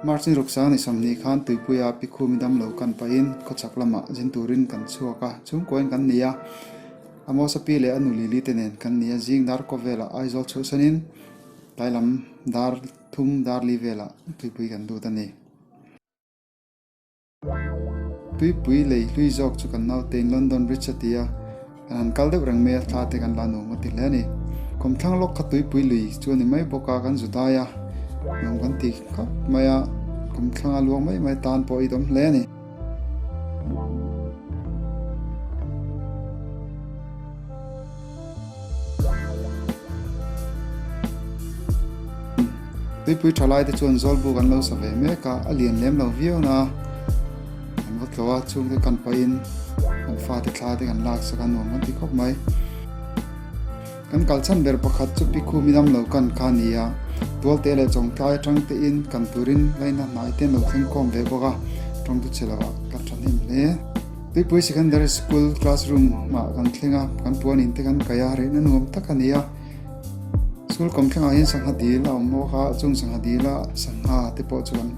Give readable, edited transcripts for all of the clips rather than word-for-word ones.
March ni ruksang ni 20 khan Tuipuia Pikhumi damlo kan pahin khawchhak lamah zin turin kan chhuak a, chhungkuain kan ni a. Amos a pi leh a nu Lily te nen kan ni a, zing dar kaw velah Aizawl chhuahsanin tlai lam dar thum dar li velah Tuipui kan lut a ni. Tuipui lei hlui zawk chu kan nautein London Bridge a ti a, kan han kal deuh reng mai a, thla te kan la nuam a ti hle a ni. Kawmthlang lawk kha tuipui lui chu a ni mai bawk a, kan zu dai a, nuam kan ti khawp mai a, kawmthlang a luang mai mai tan pawh a idawm hle a ni. Tuipui tha lai te chuan zawlbuk an lo sa ve mek a, a lian lem lo viau na an va tlawh a, chhungte kan pahin kan fate thla te kan lak sak a nuam kan ti khawp mai. Kan kal chhan ber pakhat chu Pikhumi dam lo kan kha a ni a, Tualte leh Chawngtlai atang tein kan turin laina hnai te an lo thleng khawm ve bawk a, tawngtu che lo ah ka thahnem hle. Tuipui Secondary School classroom ah kan thleng a, kan puan in te kan kaih a, rehna nuam tak a ni a. School kawm thlengah hian sangha dil a awm bawk a, chung sangha dila sangha te pawh chu kan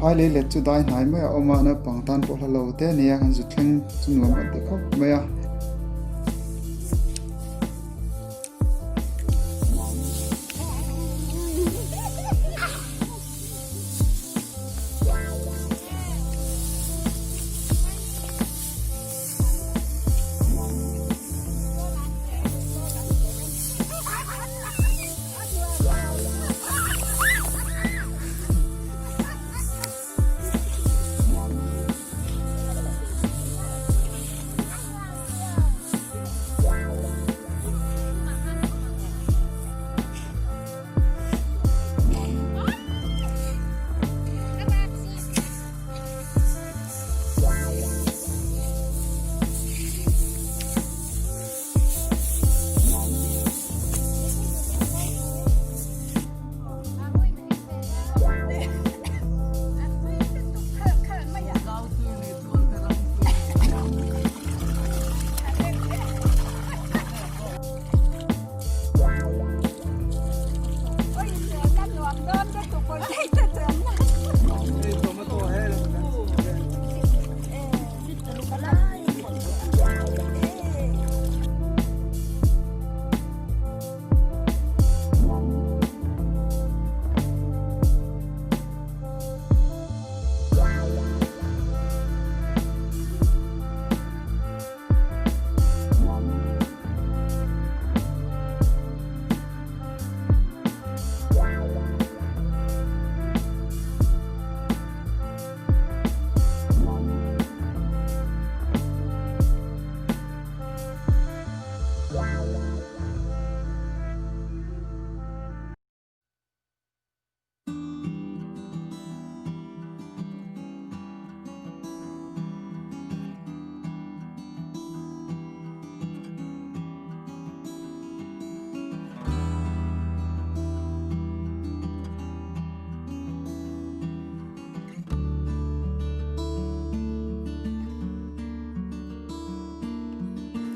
Phai lei let chu dai hnai mai a awm a, naupang tan pawh hla lo te a ni a, kan zu thleng chu nuam kan ti khawp mai a.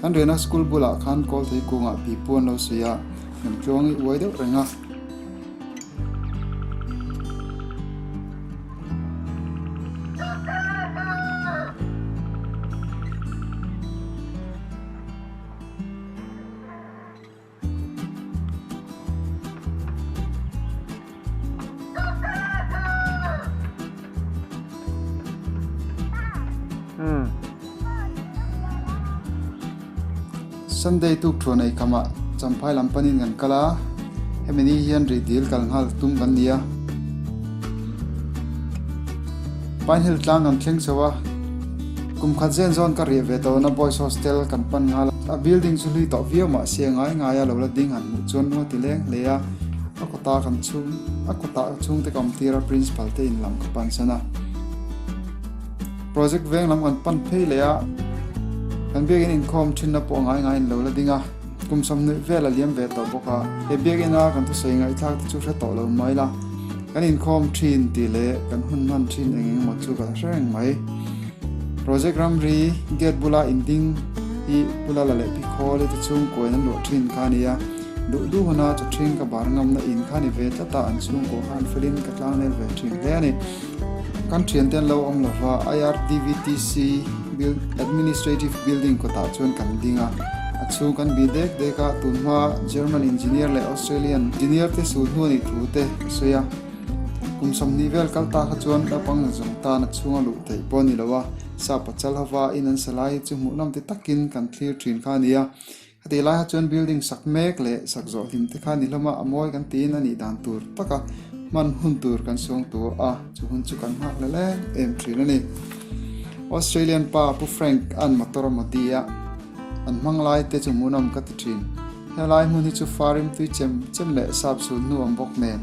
Kan riahna school bulah khan kawl thei kungah pipu an lo sawi a, hnam tluang i uai deuh reng a. Sunday tuk thuan ei khamah Champhai lam panin kan kal a, hemi ni hian rih dil kal nghal tum kan ni a. Pine Hill tlang kan thleng chho a, kum khat zen zawn ka riah ve tawhna Boys Hostel kan pan nghal a. A building chu hlui tawh viau mahse ngai ngai a lo la ding han hmuh chuan lung a ti leng hle a, a kawta kan chhung a kawtah chhungte ka awm tir a principal te in lam ka pan san a. Project veng lam kan pan phei leh a, kan biakin inkhawm thinna pawh ngai ngai in lo la ding a, kum 20 vel a liam ve tawh bawk a, he biakina kan thusawi ngaihthlak te chu hre tawh lo mai la, kan inkhawm thin tih leh kan hun hman thin eng eng emaw chu ka la hre reng mai. Project ramri gate bula inding hi Pu Lala leh Pi Khawli te chhungkuain an luah thin kha a ni a. Duh duh huna chaw ṭhing ka bar ngamna in kha ni ve tlat a, an chhungkaw kha an felin ka tlangnel ve ṭhin hle a ni. Kan ṭhiante an lo awm lova, IRDVTC Administrative Building kawtah chuan kan ding a, a chhung kan bih dek dek a, tunhma German Engineer leh Australian Engineer te sul hnu a nih thu te ka sawi a. Kum 20 vel kal ta kha chuan naupang zawng tan a chhunga luh theih pawh a ni lo a, sa pachal hova in an sa lai hi chu hmuhnawm ti takin kan thlir thin kha a ni a. Khatih lai kha chuan building sak mek leh sak zawh hlim te kha ni hlawm a, a mawi kan tiin a nih dan tur taka hman hun tur kan suang tur a, chu hun chu kan nghak leh leng em thin a ni. Australian pa Pu Frank a'n motor a mawdi a, an hmang lai te chu hmuhnawm ka ti thin. Helai hmun hi chu farim tui chem chem leh sap sul hnu awm bawk nen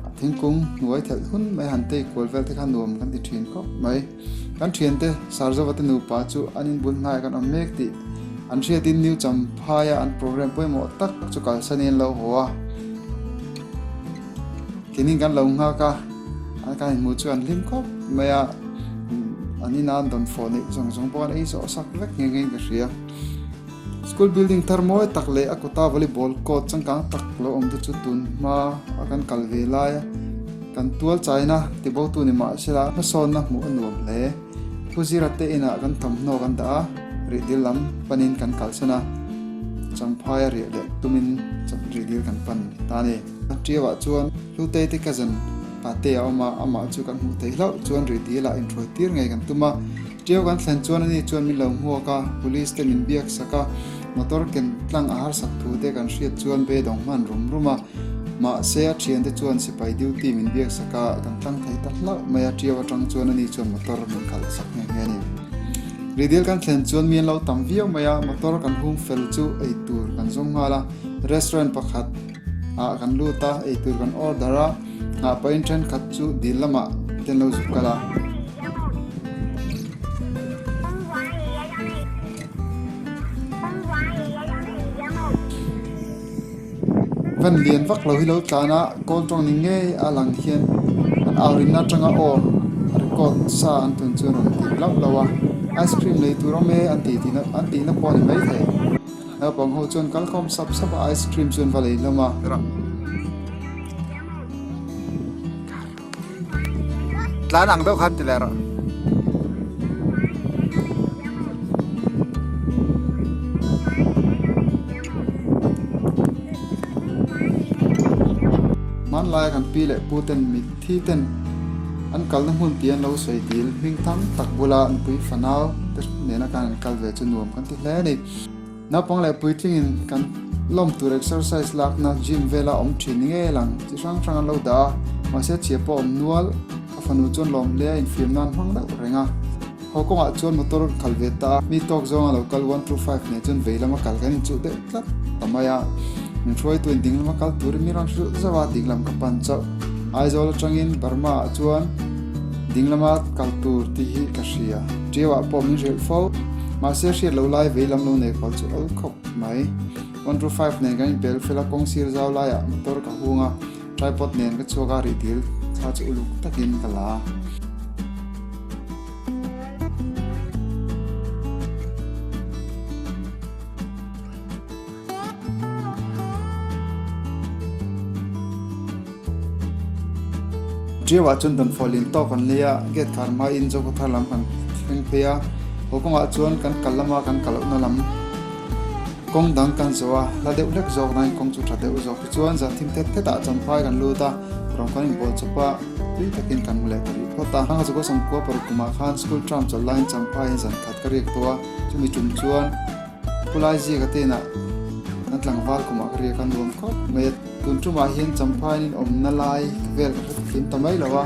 a thingkung hnuai thelh hun mai han tei kual vel te kha nuam kan ti thin khawp mai. Kan thiante Sarzova te nupa chu an inbul hnaiah kan awm mek tih an hriatin New Champhaia an program pawimawh tak chu kalsanin an lo haw a. Keinin kan lo nghak a, an kan inhmuh chu an hlim khawp mai a, an ina an dawn fawh neih zawng zawng pawh an ei zawh sak vek nghe ngeiin ka hria. School building thar mawi tak leh a kawta volleyball court changkang tak lo awm te chu tun hma a kan kal ve lai a, kan tual chaina tibotu ni mah sela hmasawnna hmuh a nuam hle. Pu Zira te inah kan thawmhnaw kan dah a, rihdil lam panin kan kalsan a, Champhaia riah leh tumin rihdil kan pan ta a ni. Ṭiauah chuan Hlutei te cousin Pate a awm a, amah chu kan hmuh theih hlauh chuan rihdil ah inhruai tir ngei kan tum a. Ṭiau kan thlen chuan ani chuan min lo hmuak a, police te min biak sak a, motor ken tlang a harsak thu te kan hriat chuan beidawng hman rum rum a. Mahse a ṭhiante chuan sipai duty min biak sak a, kan tlang thei ta hlauh mai a, ṭiau aṭang chuan ani chuan motor min khalh sak nghe nghe a ni. Rihdil kan thlen chuan mi an lo tam viau mai a, motor kan hung fel chu eitur kan zawng nghal a, restaurant pakhat, ah kan lut a, eitur kan order a, nghah pahin thenkhat chu dil lamah te an lo zuk kal a. Van lian vak lo hi lo tlan a, kawl tawng ni ngei a lang hian an au rinna atanga aw record sa an tun chu an rawn ti hlauh hlauh a, ice cream lei tur awm e an tih an tihna pawh a ni maithei. Naupang ho chuan kal khawm sap sap a, ice cream chu an va lei hlawm a. Tlan ang deuh khan ti leh rawh. Hmanlaia kan pi leh pu ten mitthi ten an kalna hmun tih an lo sawi dil hming tham tak bula nupui fanau te nena khan an kal ve chu nuam kan ti hle a ni. Naupang leh puitlingin kan lawm tur exercise lakna gym vela awm thin ni ngei lang chi hrang hrang an lo dah a, mahse chhia pawh awm nual, a fanu chuan lawm hle a infiam nan hmang deuh reng a. Haw kawngah chuan motor kan khalh ve ta a, mi tawk zawnga lo kal 125 nen chuan vei lama kal kan inchuh deuh tlat ta mai a, min hruaituin ding lama kal turin mi rawn hrilh zauh a, ding lam ka pan chauh. Aizawl atangin Burma ah chuan ding lama kal tur tih hi ka hria, Ṭiauah pawh min hrilh fo. Mahse hriat lo lai vei lam lo nei kual chu awl khawp mai. 125 nen kan inpel fel a, kawng sir zau laiah motor ka hung a, tripod nen ka chhuak a, rih dil thla chu uluk takin ka la. Ṭiauah chuan dawnfawh lian tawk kan lei a, gate khar hmain Zokhawthar lam kan thleng phei a, haw kawngah chuan kan kal lama kan kal lohna lam kawng dang kan zawh a, hla deuh hlek zawk nain kawng chu tha deuh zawk tichuan zan thim thet thetah Champhai kan lut a, rawng kan inbawl chawp a, tui takin kan mu leh ta rih phawt a. Hanga Zukua Samkua paruk kumah khan school term chawlh laiin Champhaiin zan khat ka riak tawh a, chumi tum chuan Khulai ziaka te inah an tlangval kumah ka riak a nuam khawp mai a. Tun tumah hian Champhaiin awmna lai vel ka hre thim ta mai lo a,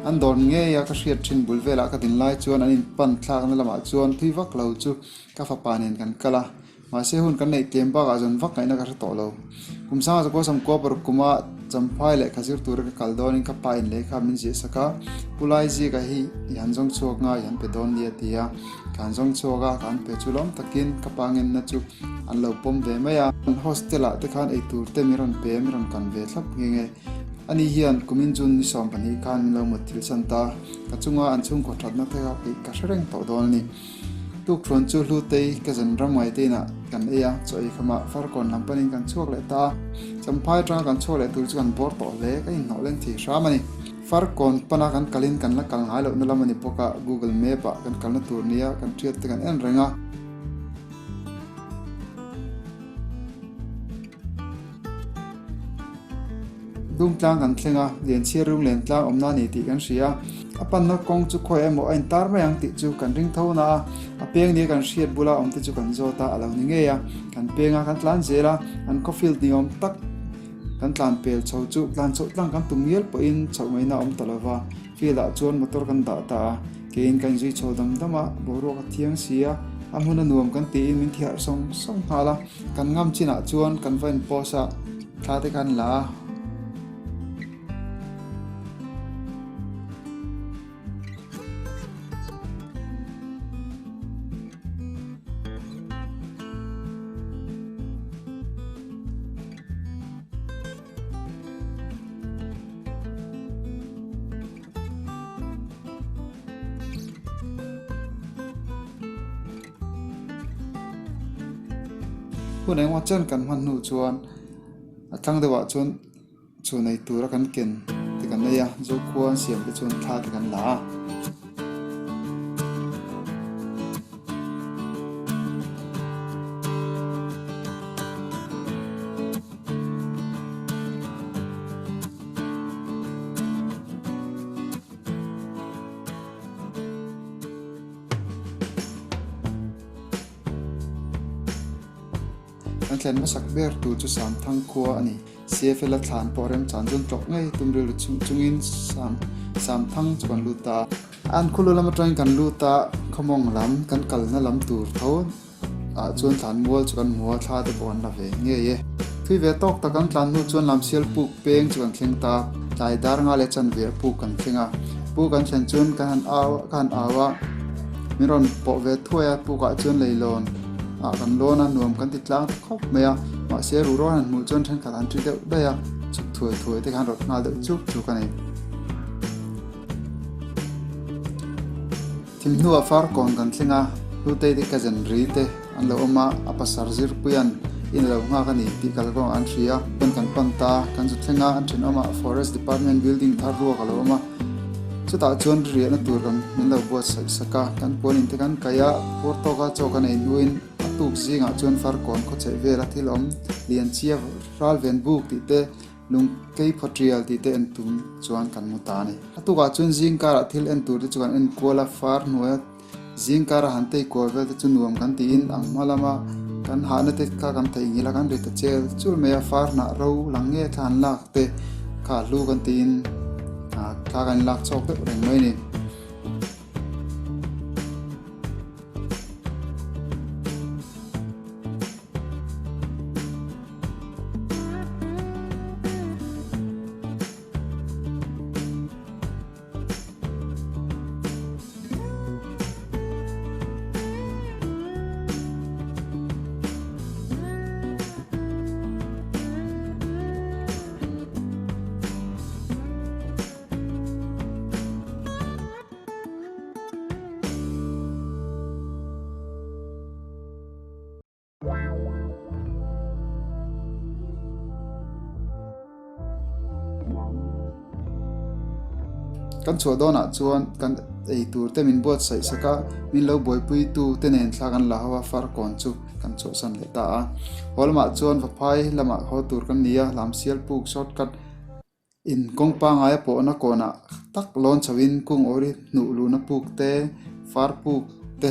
an dawr ngei a ka hriat thin bul velah ka din lai chuan an inpan thlakna lamah chuan thui vak lo chu ka fapa nen kan kal a, mahse hun kan neih tlem bakah zawn vak ngaihna ka hre tawh lo. Kum sanga zakua samkua paruk kuma Champhai lehkha zir tura ka kal dawnin ka pa in lehkha min ziah sak a, Pu Laizika hi i han zawng chhuak nga i han pe dawn nia a ti a. Ka han zawng chhuak a, ka han pe chu lawm takin ka pa ngenna chu an lo pawm ve mai a. An hostel ah te khan eitur te min rawn pe a, min rawn kan ve thlap nghe nghe. Ani hian kumin June ni 12 khan min lo mut thil san ta, ka chunga an chhungkaw thatna te kha ka hre reng tawh dawn a ni. Tukṭhuan chu Hlutei ka zan ram ngaite inah kan ei a, chaw ei khamah Farkawn lam panin kan chhuak leh ta a. Champhai atanga kan chhuak leh tur chu kan bawr tawh hle, ka inhnawh leng thei hram a ni. Farkawn pana kan kalin kan la kal ngai lohna lam a ni bawk a, Google Map ah kan kalna tur nia kan hriat te kan en reng a. Dumtlang kan thleng a, Lianchhiar rung len tlang awmna a ni tih kan hria. A panna kawng chu khawi emaw a intar mai ang tih chu kan ring tho na a, a peng nia kan hriat bula awm te chu kan zawt a, a lo ni ngei a. Kan peng a, kan tlan zel a, an khawfield ni awm tak kan tlan pel chho chu tlan chhoh tlang kan tum ngial pawhin chhoh ngaihna a awm ta lo va. Field ah chuan motor kan dah ta a, keiin kan inzui chho dam dam a, boruak a thiang si a, a hmun a nuam kan tiin min thiarh sawng sawng nghal a, kan ngam chinah chuan kan va in post a, thla te khan la a. Hun engemaw chen kan hman hnu chuan a tlang deuhah chuan chhun ei tura kan ken te kan nei a, zokhua an siam te chuan thla te kan la a. Kan thlen hmasak ber tur chu Samthang khua a ni. CFL a thlan pawh remchan chuan tlawk ngei tum rilru chungin Samthang chu kan lut ta a. An khawlu lam atangin kan lut a, khawmawng lam kan kalna lam tur tho ah chuan thlan mual chu kan hmu a, thla te pawh an la ve ngei e. Thui ve tawk tak an tlan hnu chuan Lamsial puk peng chu kan thleng ta, tlai dar nga leh chanve a puk kan thleng a. Puk kan thlen chuan kan han au ka han au a, min rawn pawh ve thuai a, puk ah chuan leilawn ah kan lawn a, nuam kan ti tlang ta khawp mai a, mahse ruhro han hmuh chuan thenkhat an thi deuh daih a, chhuk thuai thuai te khan rawt nghal deuh chuk chuk a ni. Thim hnuah Farkawn kan thleng a, Hlutei te cousin Ri te an lo awm a, a pasar Zirpuia'n in a lo nghak a ni tih kalkawngah an hria. Chuan kan pan ta, kan zu thleng a, an thenawmah Forest Department building thar ruak a lo awm a, chutah chuan riahna tur kan min lo buatsaih sak a, kan puan in te kan kaih a, puar tawka chaw kan ei hnuin a tuk zingah chuan Farkawn khawchheih vela thil awm Lianchia Ralven buk tih te Lung kei phaw tial tih te en tum chuan kan mu ta a ni. A tukah chuan zing karah thil en tur te chu kan en kual a, far hnuaia zing kara han tei kual vel te chu nuam kan tiin ang hma lama kan hahna te kha kan theihnghilh a, kan ri ta chel chul mai a, far hnah ro lang nge thla han lak te kha hlu kan tiin thla kan lak chawk deuh reng mai a ni. Kan chhuah dawnah chuan kan ei tur te min buatsaih sak a, min lo buaipui tu te nen thla kan la ho a, farkawn chu kan chhuahsan leh ta a. Haw lamah chuan Vaphai lamah haw tur kan ni a, Lamsial puk shortcut In kawng pangaia pawhna kawnah tak lawn chhoin kung awri hnuh luhna puk te, far puk te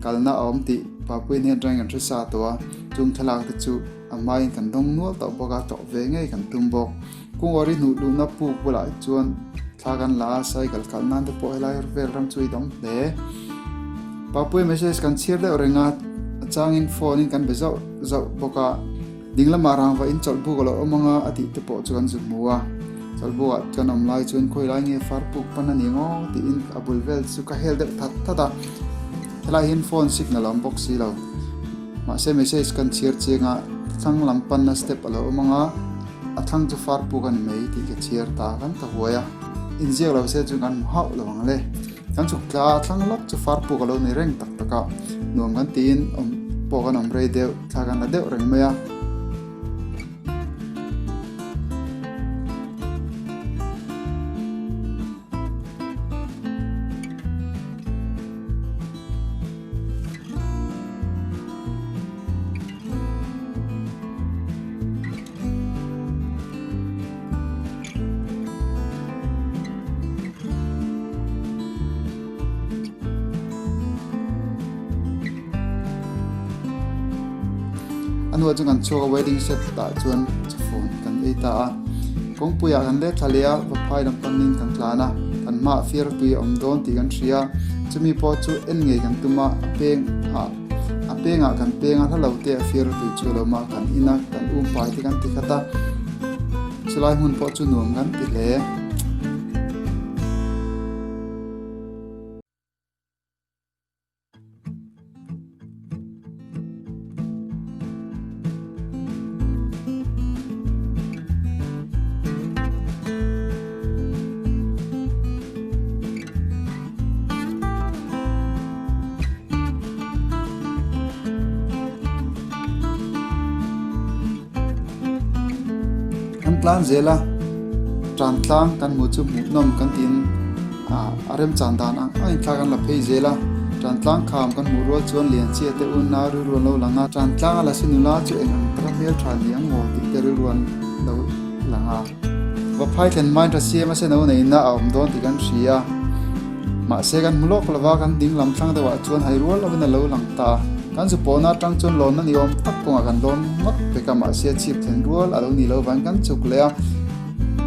kalna a awm tih Papuiin hian atangin kan hre sa tawh a, chung thlalak te chu a hmain kan dawng nual tawh bawk a, tlawh ve ngei kan tum bawk. Kung awri hnuh luhna puk bulah chuan thla kan la a, cycle khalh nan te pawh helai vel ram chu i dawng hle. Papuia message kan chhiar deuh reng a, a changin phone in kan be zauh zauh bawk a. Ding lamah rangva in chawlhbuk a lo awm anga a tih te pawh chu kan zu hmu a, chawlhbuk ah chuan awm lai chuan khawi lai nge far puk pan a ni ngaw tiin a bul vel chu ka hel deuh that that a, helai hian phone signal a awm bawk si lo. Mahse message kan chhiar chiang a, thlang lam panna step a lo awm anga a thlang chu far puk a ni mai tih ka chhiar ta kan ta huai a, inziak lo se chu kan hmu hauh lo ang le. Kan chhuk tla a thlang lawk chu far puk a lo ni reng tak tak a, nuam kan tiin awm pawh kan awm rei deuh, thla kan la deuh reng mai a. A hnuah chuan kan chhuak a wedding set tah chuan chawfun kan ei ta a kawngpui ah kan let thla leh a vaphai lam panin kan tlan a kan hmaah fiar tui a awm dawn tih kan hria chumi pawh chu en ngei kan tum a a peng ah a pengah kan peng a hla lo te a fiar tui chu a lo awm a kan in a kan um pai te kan ti khat a chulai hmun pawh chu nuam kan ti hle. Kan tlan zel a, tan tlang kan hmuh chu hmuhnawm kan tiin ah a remchan dan ang angin thla kan la phei zel a, tan tlang kham kan hmuh rual chuan lian chiah te unna rilru an lo lang a, tan tlanga la si nula chu eng ang taka hmeltha ni ang maw tih te rilru an lo lang a. Vaphai thlen hmain tha siam a se no neihna a awm dawn tih kan hria. Mahse kan hmu lawk lova kan ding lam thlang deuhah chuan hai rual lovin a lo lang ta a. Kan zu pawhna atang chuan lawnna ni awm tak kawngah kan lawn ngawt pek a, mahse chhip thlen rual a lo ni lo vangin kan chuk leh a.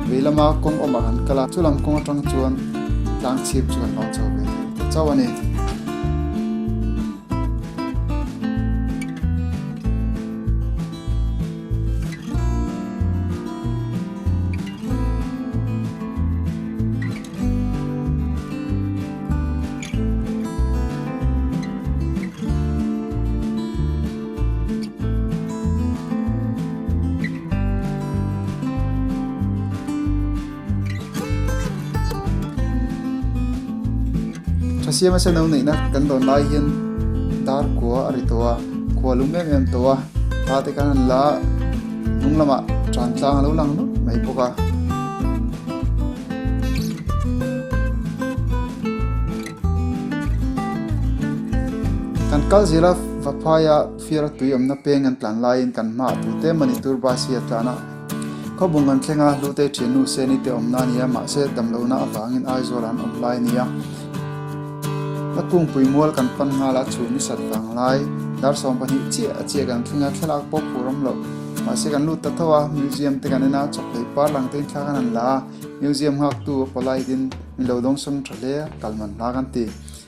Vei lama kawng awmah kan kal a, chu lam kawng atang chuan tlang chhip chu kan lawn chho ve thei ta chauh a ni. Thasiama seno neihna kan dawn lai hian dar kua a ri tawh a, khua lum em em tawh a, thla te khan an la hnung lamah tan tlang a lo lang nawlh mai bawk a. Kan kal zel a, Vaphaia fiara tui awmna peng an tlan laiin kan hmaah tute mani tur bus hi a tlan a. Khawbung kan thleng a, Hlutei thiannu Seni te awmna a ni a, mahse damlohna avangin Aizawl an awm lai a ni a. Hla kungpui mual kan pan nghal a, chhun ni sat vang lai dar 12 chiah a chiah kan thleng a, thlalak pawh phur awm loh. Mahse kan lut ta tho a, museum te kan en a, chawkhlei par lang te in thla kan han la a, museum nghaktu a polite in min lo dawngsawng tha hle a, kal man hla kan ti.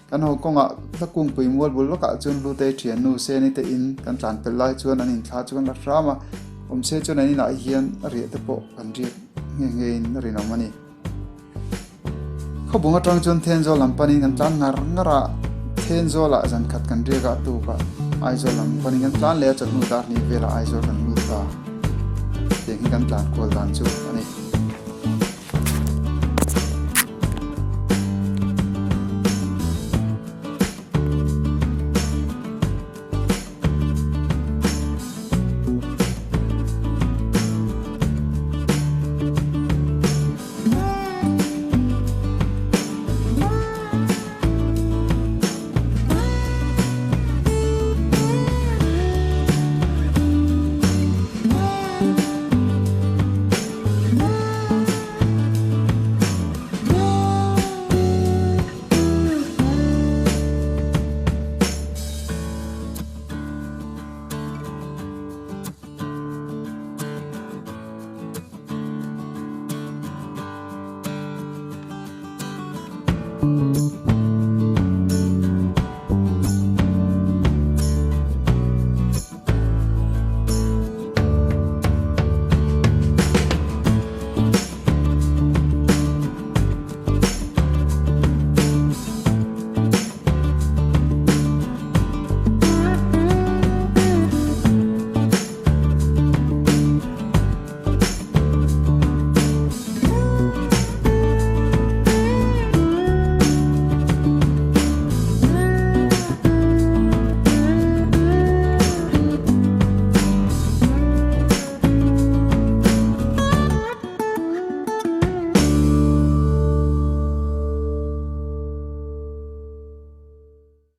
Kan haw kawngah hla kungpui mual bul lawkah chuan Hlutei thiannu Seni te in kan tlan pel lai chuan an inthla chu kan la hram a, awmse chuan an inah hian a riah te pawh kan riak nghe nghe in a rinawm a ni. Khawbung atang chuan Thenzawl lam panin kan tlan ngar ngar a, Thenzawlah zan khat kan riak a, tukah Aizawl lam panin kan tlan leh a, chawhnu dar hnih velah Aizawl kan lut ta. Tiang hi kan tlan kual dan chu a ni.